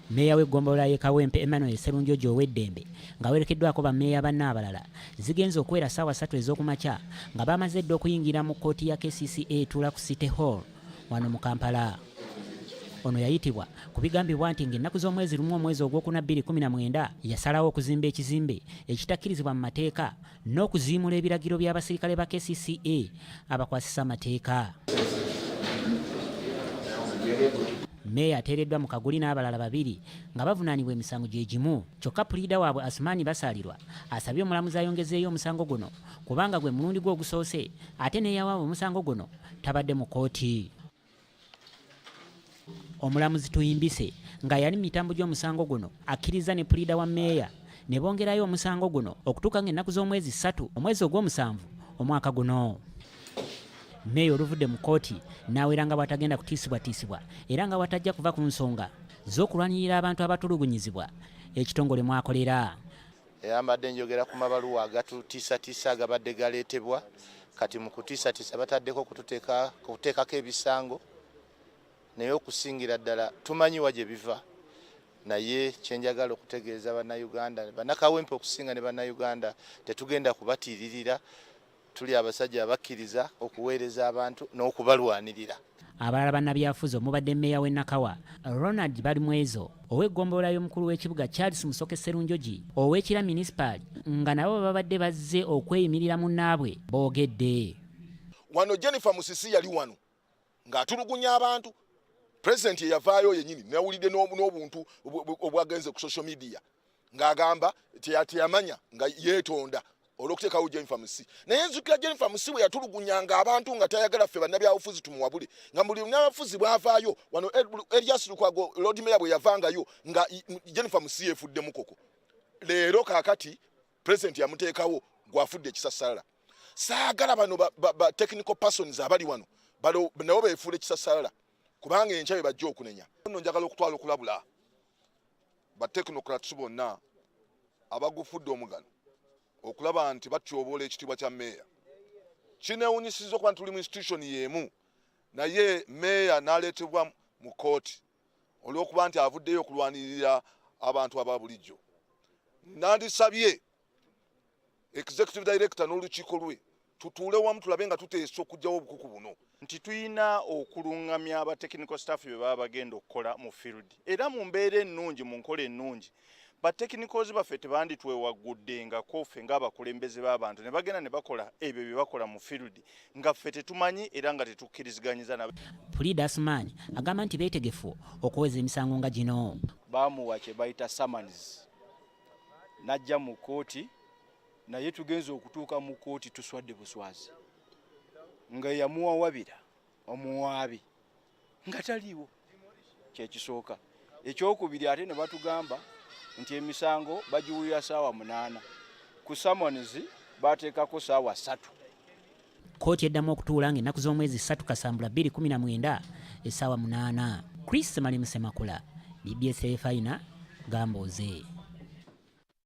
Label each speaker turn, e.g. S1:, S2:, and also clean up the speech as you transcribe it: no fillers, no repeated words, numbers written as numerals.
S1: Mmeeya w'eggombolola y'e Kawempe Emmanuel Sserunjogi Oweddembe ng'awerekeddwako bammeeya banne abalala zigenze okuwera ssaawa ssatu ez'okumakya nga baamaze dda okuyingira mu kkooti ya KCCA etuula ku City Hall wano mu Kampala. Ono yayitibwa ku bigambibwa nti ng'ennaku z'omwezi lumu omwezi ogwokuna 2019 yasalawo okuzimba ekizimbe ekitakkirizibwa mu mateeka n'okuziimula ebiragiro by'abasirikale ba KCCA abakwasisa amateeka. Meeya ateereddwa mu kaguli n'abalala babiri nga bavunaanibwa emisango gye gimu. Kyokka puliida waabwe Asumaani Basaalirwa asabye omulamuzi ayongezeeyo omusango guno kubanga gwe mulundi gwe ogusoose ate n'eyawaaba omusango guno tabadde mu kkooti. Omulamuzi Tuhimbise nga yali mu mitambo gy'omusango guno akkirizza ne puliida wa meeya ne bongerayo omusango guno okutuuka ng'ennaku z'omwezi ssatu omwezi ogw'omusanvu omwaka guno. Meeya oluvudde mu kkooti n'awera nga bw'atagenda kutiisibwatiisibwa era nga bw'atajja kuva ku nsonga z'okulwanirira abantu abatulugunyizibwa ekitongole mw'akolera.
S2: Era mbadde njogera ku mabaluwa agatutiisatiisa agabadde galeetebwa. Kati mu kutiisatiisa bataddeko kuteekako ebisango, naye okusingira ddala tumanyi wa gye biva. Naye kye njagala okutegeeza Bannayuganda, Bannakawempe okusinga ne Bannayuganda, tetugenda kubatiiririra. Tuli abasajja abakkiriza okuweereza abantu n'okubalwanirira.
S1: Abalala bannabyafuzi omubadde mmeeya w'e Nakawa, Ronald Balimwezo, ow'eggombolola y'omukulu w'ekibuga Charles Musoke Sserunjogi, ow'e Kira Munisipaali nga nabo babadde bazze okweyimirira munnaabwe boogedde.
S3: Wano Jennifer Musisi yali wano ng'atulugunya abantu, pulezidenti yeyavaayo yenyini nawulidde n'obuntu obwagenze ku social media ng'agamba teyamanya nga yeetonda olw'okuteekawo Jennifer Musisi. Naye nzukira Jennifer Musisi bwe yatulugunyanga abantu nga tayagala ffe bannabyabufuzi tumuwabule, nga buli munnabyabufuzi bw'avaayo wano Erias Lukwago Lord Mayor bwe yavangayo nga Jennifer Musisi yeefudde mukoko. Leero kaakati pulezidenti yamuteekawo gw'afudde ekisassalala. Saagala bano ba technical persons abali wano nabo beefuula ekisassalala kubanga enkya be bajja okunenya. Nno njagala okutwala okulabula ba technocrats bonna abagufudde omugano okulaba nti batyoboola ekitiibwa kya meeya. Kineewunyisizza okuba nti tuli mu institution y'emu naye meeya n'aleetebwa mu kkooti olw'okuba nti avuddeyo okulwanirira abantu aba bulijjo. Nandisabye executive director n'olukiiko lwe tutuule wamu tulabe nga tuteesa okuggyawo obukuku buno.
S4: Nti tulina okulungamya aba technical staff bye baba bagenda okukola mu field, era mu mbeera ennungi, mu nkola ennungi, ba technicals baffe tebanditwewaggudde ffe ng'abakulembeze b'abantu ne bagenda ne bakola ebyo bye bakola mu field nga ffe tetumanyi era nga tetukkiriziganyiza nabo.
S1: Puliida Asumaani agamba nti beetegefu okuweza emisango nga gino.
S5: Baamuwa kye bayita summons n'ajja mu kkooti, naye tugenze okutuuka mu kkooti tuswadde buswazi nga yamuwawabira omuwaabi nga taliiwo, kyekisooka. Ekyokubiri, ate ne batugamba nti emisango bagiwulira saawa 8, ku summons bateekako saawa 3.
S1: Kkooti eddamu okutuula ng'ennaku z'omwezi 3 Kasambula 2019 essaawa 8. Chris Malimu Ssemakula, BBS Terefayina, Gambuuze.